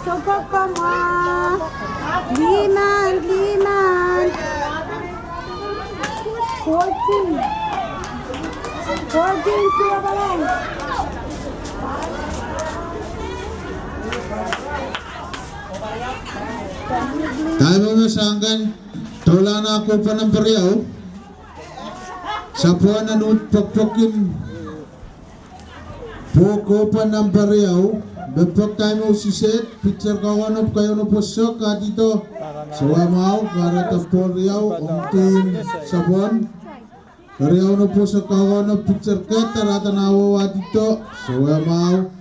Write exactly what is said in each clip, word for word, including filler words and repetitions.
Sokokoma. Liman, liman. Fourteen. Fourteen, siapalan. Taimeme soangen doulahn ah kohpwa nampa riau. Sapwon en uhd pokpokin pwoh kohpwa nampa riau, me poktaimeo sisehd, pitser kaunop, keieun oh pwoson kahdihdo, sowe mwahu, kahrehda pohl riau, ong team Sapwon. Keriaun oh pwoson kaunop, pitser kehda, rahdanahweo ahdihdo, sowe mwahu,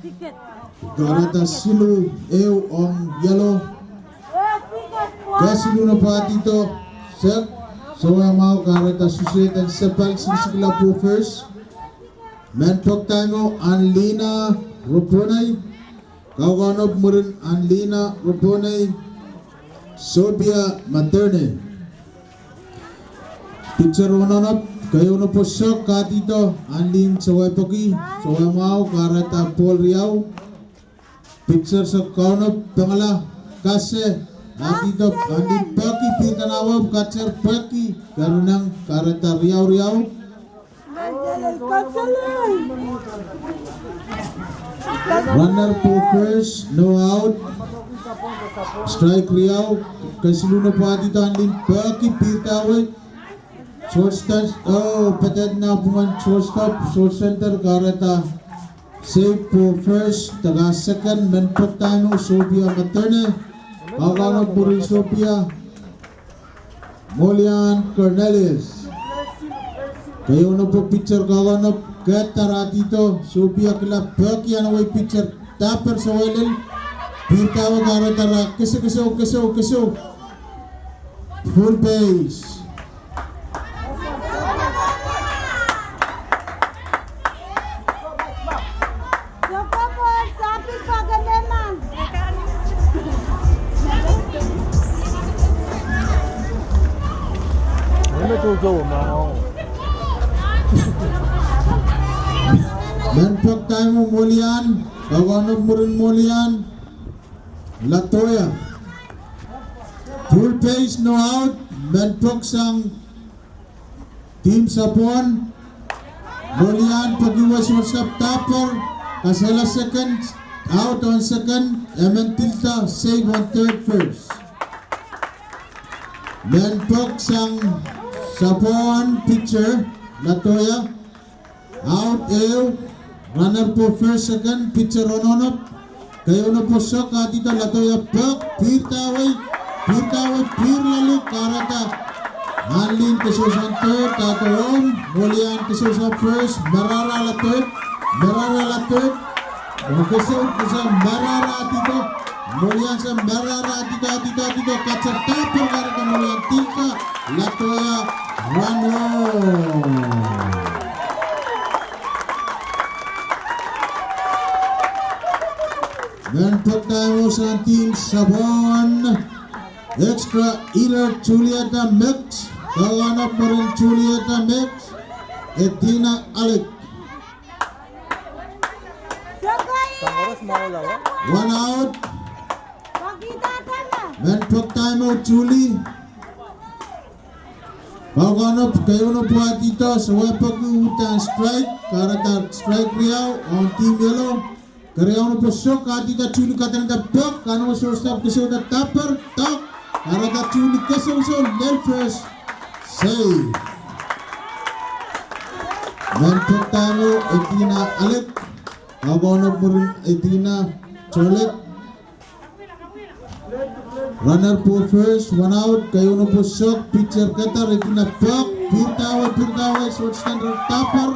kahrehda siluh ehu ong yellow. Kesiluh nopw ahdihdo, sehd, sowe mwahu, kahrehda sisehd en sapahl sikisikla pwoh first. Mehn poktaimeo Anlina Roponei, kaukaunop mwurin Anlina Roponei, Sophia Materne. Pitser ononop, keieun oh pwoson kahdihdo, Anlin sowe peki, sowe mwahu, kahrehda pohl riau. Pitser se kaunop, pangala, kase, ahdihdo, Anlin peki, pihrda nan wehwehki, kaser peki, kerineng, kahrehda riau riau. Runner pwoh first, no out. Strike riau, kesiluh nopw ahdihdo, Anlin peki, pihrda wei. Shortstop, oh, pedet nan pwungen shortstop, short center, kahrehda save pwoh first, de kak second, mehn poktaimeo Sophia Materne, kaukaunop mwurin Sophia. Molian Cornelius. Keieun oh pwoson pitser kaukaunop kehda ahdihdo, Sophia kila peki, anahne pitser dahper sowahlel, pihrda wei, kahrehda rah kesokesou, kesou, kesou. Full base. Mehn poktaimeo Molian, kaukaunop mwurin Molian, Latoya. Full base, no out, mehn pok sang team Sapwon. Molian peki wei, shortstop dahper, kasala second, out on second, emen tilda, save on third first. Mehn pok sang Sapwon pitcher, Latoya. Out ehu, runner pwoh first, second, pitser ononop. Keieun oh pwoson kahdihdo, Latoya pek, pihrda wei, pihrda wei, pihr loale, kahrehda Anlin kesousan third, dahkot ong, Molian kesousan first, marahra la third, marahra la third, oh kesou, kesou, marahra ahdihdo, Molian sang marahra ahdihdo, ahdihdo, ahdihdo, kaser dahper, kahrehda Molian tilda, Latoya run home. Mehn poktaimeo sang team Sapwon. Extra hitter Julieta Mix, kaukaunop mwurin Julieta Mix, Edina Alec. One out. Mehn poktaimeo Julie. Kaukaunop, keieun oh pwoson ahdihdo, sowe peki, uhdahn strike, kahrehda strike riau, ong team yellow. Keriaun oh pwoson kahdihdo, Julie kadanada pek, anahne shortstop kesouda dahper, dok, kahrehda Julie kesou, kesou, lel first, save. Mehn poktaimeo Edina Alec, kaukaunop mwurin Edina Tolet. Runner pwoh first, one out, keieun oh pwoson, pitser kehda, Edina pek, pihrda wei, pihrda wei, shortstop dahper,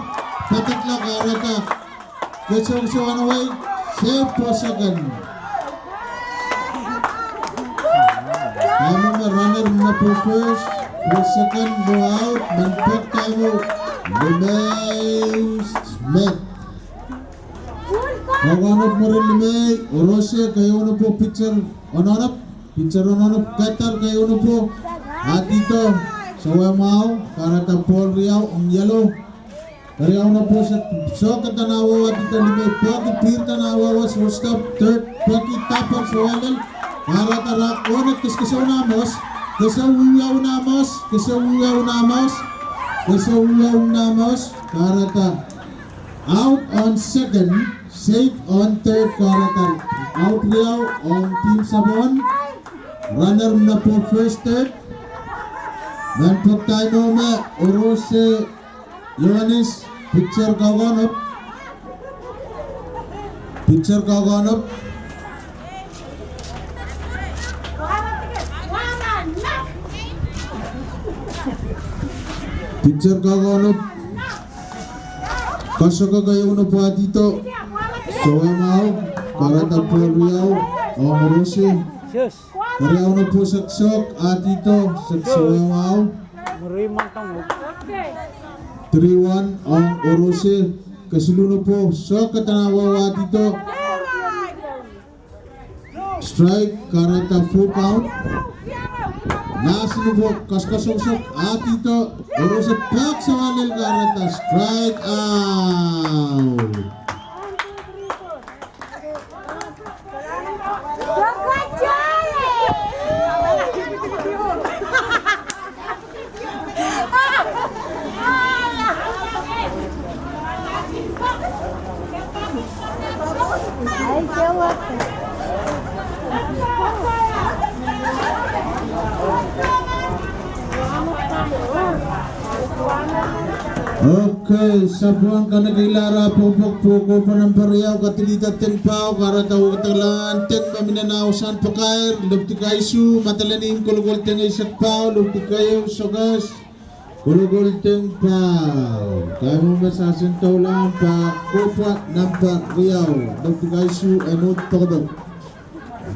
petatla, kahrehda kesou, kesou, anahne save pwoh second. Kaimwomwe runner me pwoh first, pwoh second, no out, mehn poktaimeo Limei Smith. Kaukaunop mwurin Limei, Orose, keieun oh pwoson pitser ononop, pitser ononop kehda, keieun oh pwoson ahdihdo, sowe mwahu, kahrehda pohl riau, ong yellow. Keriau nopo sek, soh katahnawau ah tihdo limei peki, pir tahnawau ah shortstop, third peki, tapel sawalel, kahrehda rahn ohne, kesekesehu nan mour, kesehu wiawi nan mour, kesehu wiawi nan mour, kesehu wiawi nan mour, kahrehda out on second, safe on third, kahrehda out riau ong team Sapohn, runner mnapo first, third, nan poktaino me Orose Ioanis, pitcher kakonop. Pitcher kakonop. Pitcher kakonop. Kasoko keieu nopo ah tihdo. Sowemwahu, kahrehda pwohl riau ong Orose. Keriau nopo sek, soh ah tihdo, sek sowemwahu. Three one ong Orose. Kesiluh nopo, soh katahnawau ah tihdo. Strike, kahrehda full count. Last nopo, kaskasosok ah tihdo. Orose pek sawalel, kahrehda strike out. Okay, Sapohn kanekehlahr ah pwopwoud pwukoa, pwe nempah riau kadilihda Tenpahu, kahrehda wekidekla en teng me mie nan wasahn pakair, lepwidi kaisuh, madalen kolokol teng eisek pahu, lepwidi keieu sokehs, kolokol teng pahu. Kaimwomw me sahsen doulahn pah kohpwa nempah riau, lepwidi kaisuh en uhd pokopok.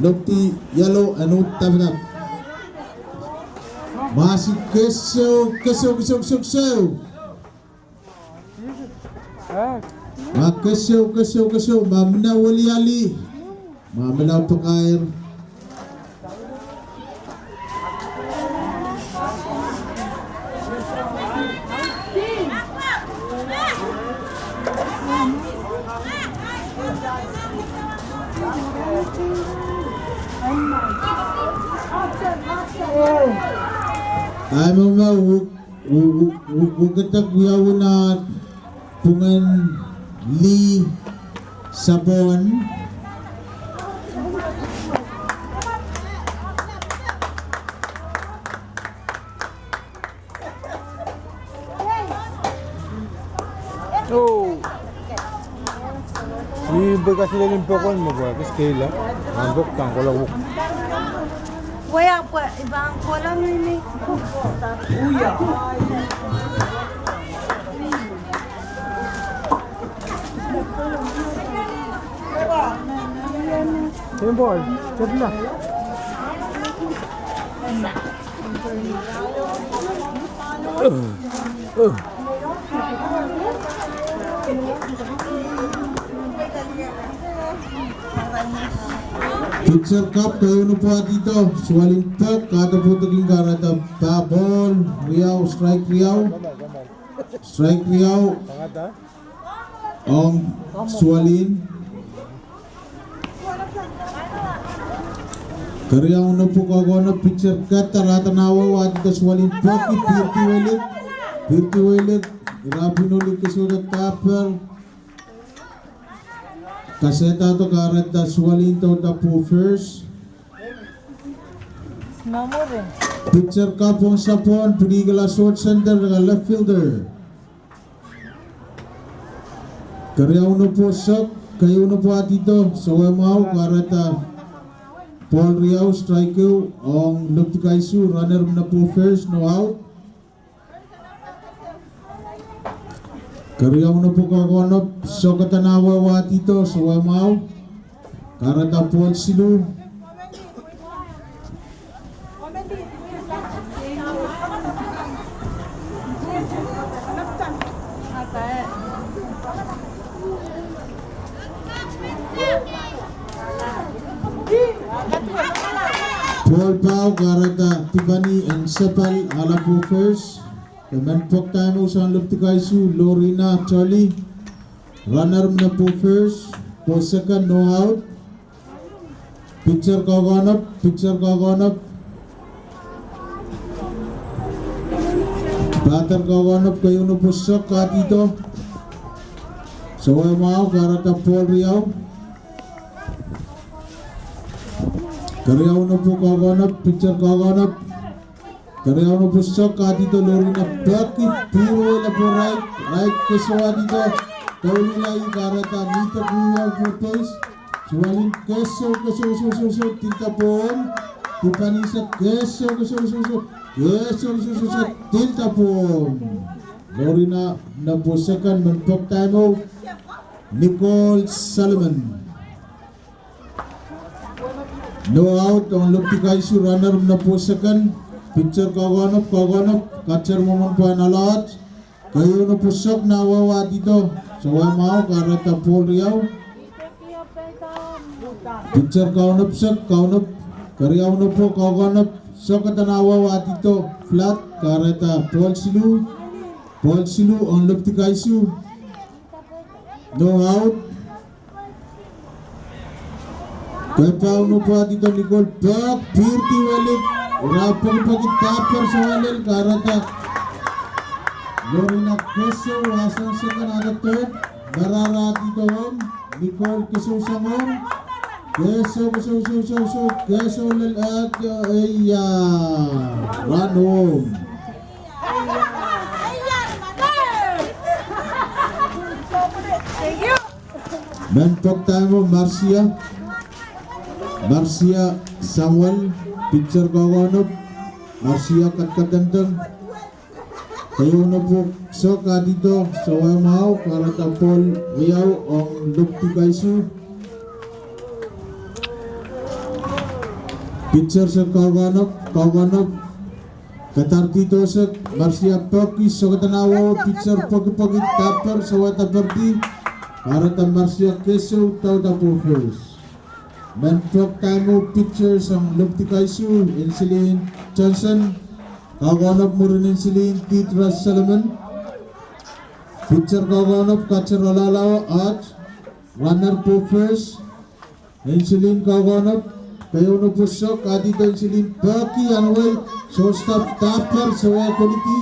Lepwidi ialo en uhd dapdap. Mahs kesehu, kesehu, kesehu, kesehu, kesehu. Ma kesehu, kesehu, kesehu, ma mie weliali. Ma mie pakair. Kaimwomw me wek, wek, wek, wekidek wiawi nan pwungen lih Sapohn. Oh. Ni beka sile ni pokon me beka kis keila. An bek tang kola wuk. Wea pwe iban kola mimi. Uya. Same ball. Step na. Pitcher kapw keieu nopo ah tihdo, suwalin pek, kahda pwoudek, kahrehda pah ball riau, strike riau. Strike riau ong suwalin. Keriau nopo kokono, pitcher kadahr ah tanawau ah tihdo, suwalin peki, pirdi welik, pirdi welik, ira pwin olik, kesohda dapel. Kasehdahdo, kahrehda suwalin doudapwo first. Pitcher kapw ong Sapohn, pwilihkala short center, left fielder. Keriau nopo sok, keieu nopo ah tihdo, sowemwahu, kahrehda ball riau, strike ehu ong lepwidi kaisuh, runner mnapo first, no out. Keriau nopo kokono, sok ah tanawau ah tihdo, sowemwahu, kahrehda ball siluh. Ball pahu, kahrehda Tiffany Ensepal, Alapwo first. Ke men pwokdaimou sang Lopdikaisou, Lorina Charlie. Runner me pwo first, pwo second, no out. Pitcher Kokonop, pitcher Kokonop. Batter Kokonop, keieu me pwo sok, kadihdo. Sowe mwahu, kahrehda ball riau. Keriau me pwo Kokonop, pitcher Kokonop. Keriau me pwo sok, kadihdo, Lorina peki, pihr wele pwo right, right kesou, kadihdo. Doululai, kahrehda nihte kuiwau pwo base. Suwalin kesou, kesou, kesou, kesou, kesou, tilda pwon. Dipan ise kesou, kesou, kesou, kesou, kesou, kesou, kesou, tilda pwon. Lorina me pwo second, men pwokdaimou, Nicole Solomon. No out ong Lopdikaisou, runner me pwo second. Pitcher Kokonop, Kokonop, catcher mwomwen pahn alot. Keieu me pwo sok, nah wau, kadihdo. Sowe mwahu, kahrehda ball riau. Pitcher Kokonop sok, Kokonop. Keriau me pwo Kokonop, sohte nah wau, kadihdo. Flat, kahrehda ball siluh. Ball siluh ong Lopdikaisou. No out. Kepau me pwo, kadihdo, Nicole peki, pihr di welik. Ira pekipeki, dapper, sohte lel, kahrehda Lorina kesou sang second, ahda third. Marara, kadihdo, Nicole kesou sang home. Kesou, kesou, kesou, kesou, kesou, kesou lel, ahda, eia. Run home. Men pwokdaimou, Marcia. Marcia Samuel, pitcher Kokonop. Marcia kadkadengdeng. Keieu me pwo sok, kadihdo, sowe mwahu, kahrehda ball riau ong Lopdikaisou. Pitcher se Kokonop, Kokonop. Kedardi dohsek, Marcia peki, sohte nah wau, pitcher pekipeki, dapper, sowe daperdi. Kahrehda Marcia kesou, dauda pwo first. Men pwokdaimou, pitcher sang Lopdikaisou, Insulin Johnson. Kokonop mwurin Insulin, Deidre Solomon. Pitcher Kokonop, catcher Alalawa Art. Runner pwo first. Insulin Kokonop, keieu me pwo sok, kadihdo, Insulin peki, anwei, shortstop dapper, sowe kolidi,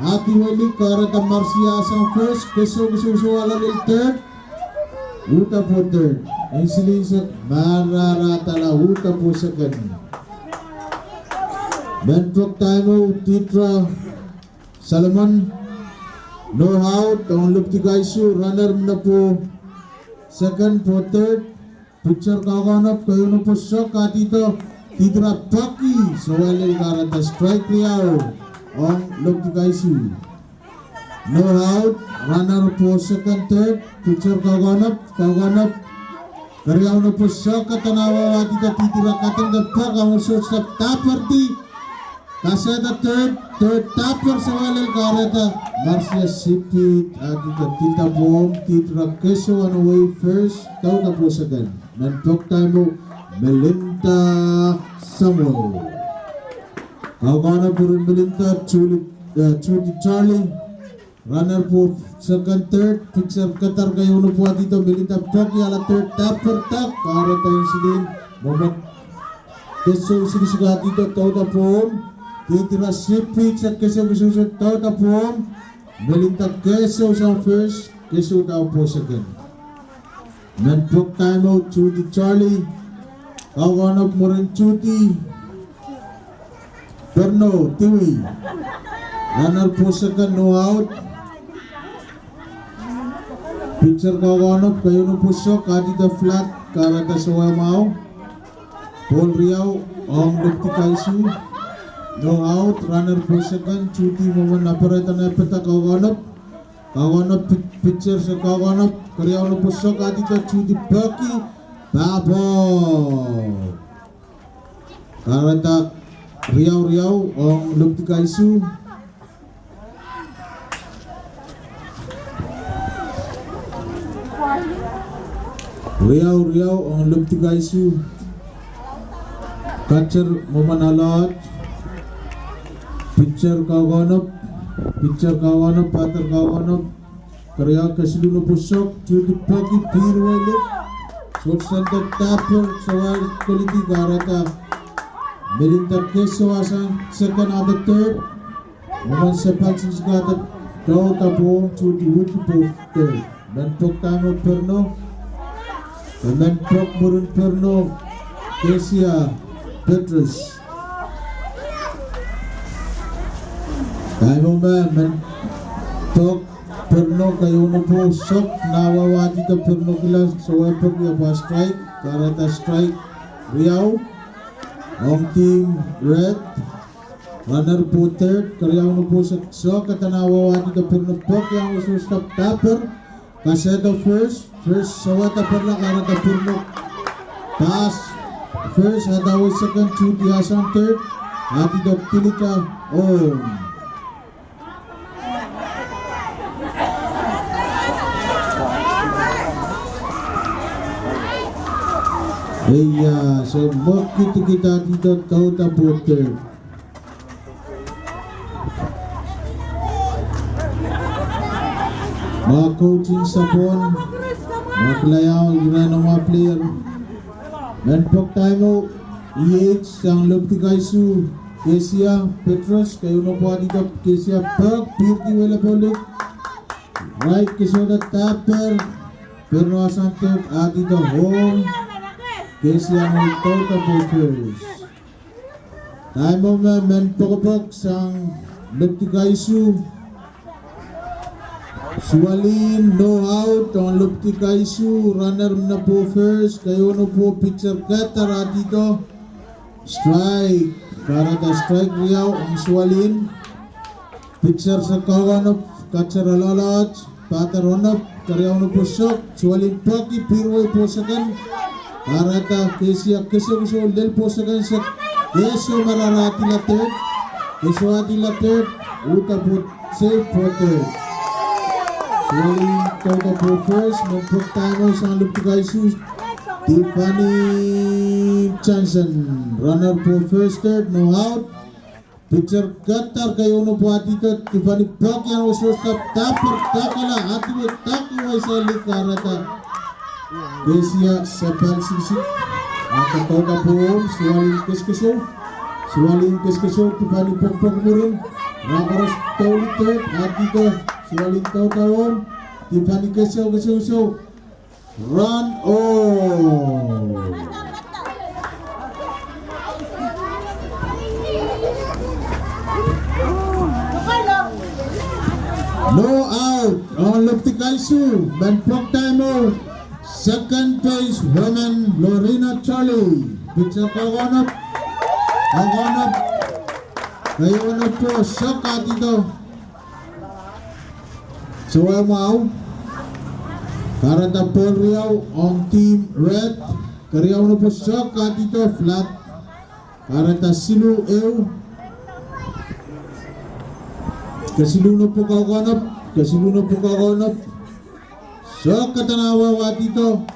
ahdi welik, kahrehda Marcia sang first, kesou, kesou, kesou, alelel third. Uhda pwo third. Insulin se marara dahla, uhda pwo second. Men pwokdaimou, Deidre Solomon, no out ong Lopdikaisou, runner me pwo second, pwo third. Pitcher Kokonop, keieu me pwo sok, kadihdo, Deidre peki, sowe lel, kahrehda strike riau ong Lopdikaisou. No out, runner pwo second, third. Pitcher Kokonop, Kokonop. Keriau me pwo sok, kadahda nah wau, kadihdo, Deidre kadengdeng peki, anwei shortstop daperdi. Kasehda third, third dapper, sowe lel, kahrehda Marcia sipit, kadihdo, tilda pwon, Deidre kesou, anwei first, dauda pwo second. Men pwokdaimou, Melinda Samuel. Kokonop mwurin Melinda, Julie, eh, Judy Charlie. Runner pwo second, third, pitcher kadar keieu me pwo, kadihdo, Melinda peki, ala third dapper, dak, kahrehda Insulin mwomwen kesou sikisik, kadihdo, dauda pwon. Deidre sipit, kesou, kesou, kesou, dauda pwon. Melinda kesou sang first, kesou, dauda pwo second. Men pwokdaimou, Judy Charlie. Kokonop mwurin Judy. Perno, Dewey. Runner pwo second, no out. Pitcher Kokonop, keieu me pwo sok, kadihdo flat, kahrehda sowe mwahu. Ball riau ong Lopdikaisou. No out, runner pwo second, Judy mwomwen naperehda, naperehda Kokonop. Kokonop, pi-, pitcher se Kokonop, keriau me pwo sok, kadihdo, Judy peki, pahpao. Kahrehda riau riau ong Lopdikaisou. Riau riau ong Lopdikaisou. Catcher mwomwen alot. Pitcher Kokonop. Pitcher Kawanop, batter Kawanop, keriau kesiluh nopo sok, tuhdi peki, pihr wei lip. Sohte sendek, dahper, sawair kolidi, kahrehda Melinda Keso sang second, ahda third. Women Sepal Sixty kahda touda pwohng, tuhdi uhdi pwohng third. Men pwok dahme Perno, men pwok mwurin Perno, Kesia Petrus. Dahme men pwok Perno, keieun nopo sok, nah wawahdido Perno kila, sawair peki, ahpw strike, kahrehda strike riau. Ong team red, runner pwohng third, keriau nopo sok, sok, kahrehda nah wawahdido Perno, peki, iang shortstop, dahper, kasehdo first, first sawada perla, kahrehda Perno pass first, ahda wei second, tuhdi sang third, ahdido tilida home. Eia, se mwekid kihda, ahdido touda pwohng third. Ma coaching sapon, ma kiliaun irail ma player. Men pwok dahme E H sang Loptik High School, Kesia Petrus, keieun nopo ahdido Kesia, peki, pihrki wei lip oh luk. Right, kesohda dahper, Perno sang third, ahdido home. Kesia nan touda pwohng first. Dahme men pwokopwok sang Loptik High School. Suwalin, no out ong Loptik High School, runner mne pwohng first, keieun nopo pitcher Keter ahdido strike, kahrehda strike riau ong Suwalin. Pitcher Sakawanop, catcher Alalaht, batter Onop, keriau nopo sok, Suwalin peki, pihr wei pwohng second, kahrehda Kesia Keso, Keso lel pwohng second, Keso marara, ahdilahr third, Keso ahdilahr third, uhda pwohng, safe pwohng third. Suwalin touda pwohng first, men pwok dahme sang Loptik High School, Tiffany Johnson, runner pwohng first, third, no out. Pitcher Keter, keieun nopo ahdido Tiffany, peki, iang shortstop, dahper, dakala, ahdiwei, dakawei sang lip, kahrehda Kesia Sepal Sixty. Ahda touda pwohng, Suwalin keskeso, Suwalin keskeso, Tiffany pwokpwok mwurin, rakoros douli third, ahdido, Suwalin touda home, Tiffany keskeso, keskeso. Run oh. No out ong Loptik High School, men pwok dahme second base woman Lorena Charlie. Pitcher Kawanop, Kawanop, keieun nopo sok ahdido sawahu mwahu. Kahrehda ball riau ong team red. Keriau nopo sok ahdido flat. Kahrehda siluh ehu. Kesiluh nopo Kawanop, kesiluh nopo Kawanop. Sok kahrehda nah wawahdido.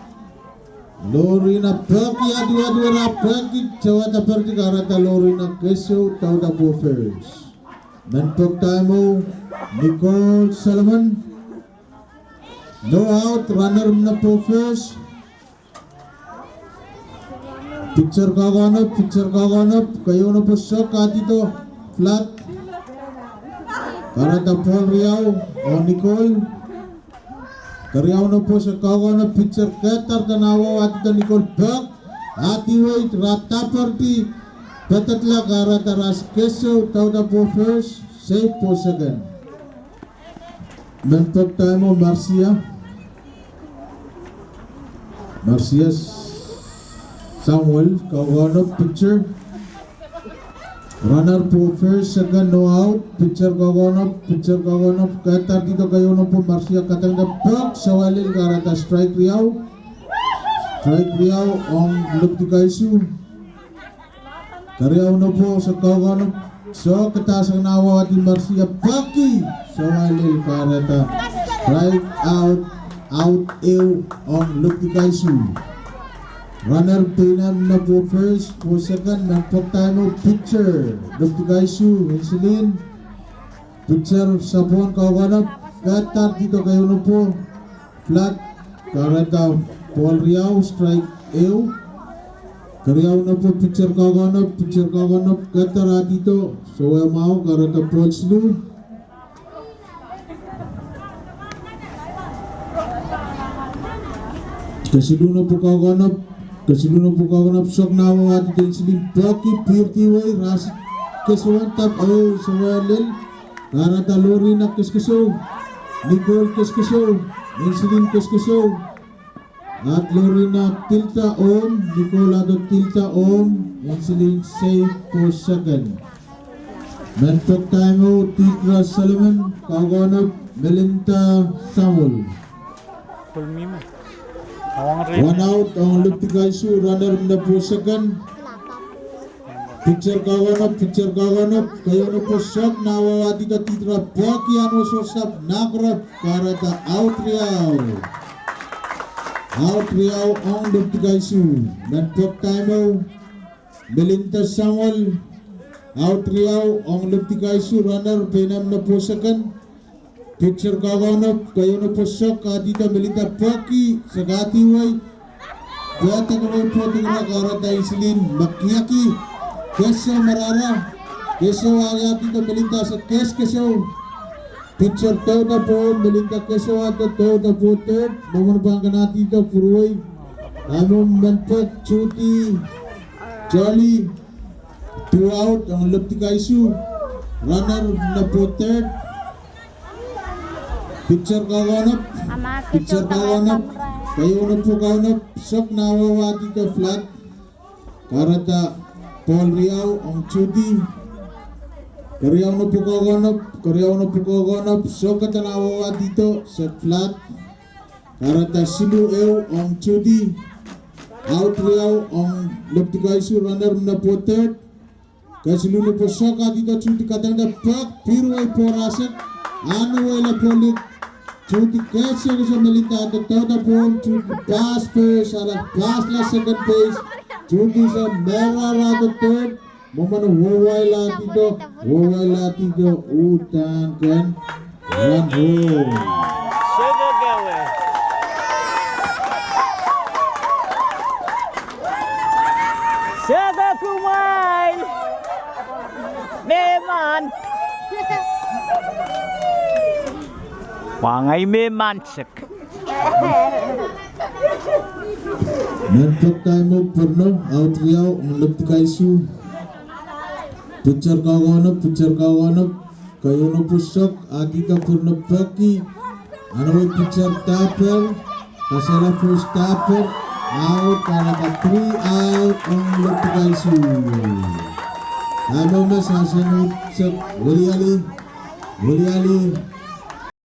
Lorena peki, ahdiwei, ahdiwei, rah peki, sawada perdi, kahrehda Lorena Keso, touda pwohng first. Men pwok dahme Nicole Solomon. No out, runner mne pwohng first. Pitcher Kawanop, pitcher Kawanop, keieun nopo sok ahdido flat. Kahrehda ball riau ong Nicole. Keriau nopo Sakawanop, pitcher Keter, kahrehda nah wawahdido, Nicole peki, ahdiwei, rah daperdi, pedekla, kahrehda Ras Keso, touda pwohng first, safe pwohng second. Men pwok dahme Marcia. Marcia Samuel, Kawanop pitcher. Runner pwohng first, second, no out. Pitcher Kawanop, pitcher Kawanop, Keter ahdido, keieun nopo Marcia kadangada peki, sawahu lel, kahrehda strike riau. Strike riau ong Loptik High School. Keriau nopo Sakawanop, sok kahrehda sang nah wawahdi Marcia peki, sawahu lel, kahrehda strike out, out ehu ong Loptik High School. Runner pei nan mne pwohng first, pwohng second, men pwok dahme pitcher Loptik High School, Insulin. Pitcher sapwung, kaukaunop, keter, tihdo keieu nopo, flat, kahrehda ball riau, strike ehu. Keriau nopo, pitcher kaukaunop, pitcher kaukaunop, keter, ah tihdo, sowe mwahu, kahrehda ball siluh. Kesiluh nopo kaukaunop, kesiluh nopo kaukaunop, sok nah wawa, ah tihdo, insulin peki, pirdi wei, rasik kesewan tap, oh, sowe lel, kahrehda Lorina keskeseu, Nicole keskeseu, insulin keskeseu. At Lorina tilda om, Nicole ato tilda om, insulin sei pwo second. Mehn pek daimeo, Tidra Solomon, kaukaunop, Melinda Samuel. One out, ong Lepti Kaisu, runner me pwo second. Pitcher kaukaunop, pitcher kaukaunop, keieu nopo sok, nah wawa, ah tihdo, Tidra peki, ahn wosowosap, nah koaros, kahrehda out riau. Out riau ong Lepti Kaisu. Mehn pek daimeo, Melinda Samuel, out riau ong Lepti Kaisu, runner, peinam me pwo second. Pitcher kaukaunop, keieu nopo sok, ah tihdo, Melinda peki, sakadi wei, pwehda kawei pwohdi kera, kahrehda insulin makiaki, keseu marahra, keseu, ah tihdo, Melinda se keskeseu. Pitcher daughter pwo, Melinda keseu, ah tihdo, daughter pwo third, mwomwen pahn kanatihdo pwurwei. Ahmw mehn pek Judy Charlie, two out ong Lepti Kaisu, runner me pwo third. Pitcher kaukaunop, pitcher kaukaunop, keieu nopo kaukaunop, sok nah wawa, ah tihdo, flat. Kahrehda ball riau ong Judy. Keriau nopo kaukaunop, keriau nopo kaukaunop, sokada nah wawa, ah tihdo, set flat. Kahrehda siluh ehu ong Judy. Out riau ong Lepti Kaisu, runner me pwo third. Kesiluh nopo sok, ah tihdo, Judy kadangada pek, pirwei pworaset, ahn wehla pwolik. Judy kese kese, Melinda ato daughter pwo, Judy pass first, ala pass la second base. Judy se marahra ato third. Mwomwen wehwehla tihdo, wehwehla tihdo, uhdahn kan, run home. Sehke kumwail. Mehmen. Wa ngehi mehmen sehk. Mehn pek daimeo Pwurno, out riau ong Lepti Kaisu. Pitcher kaukaunop, pitcher kaukaunop, keieu nopo sok, ah tihdo, Pwurno peki, ahn wei pitcher tapir, kasala first tapir, out, kahrehda three out ong Lepti Kaisu. Daimeo me saseng utsek, Weliali, Weliali,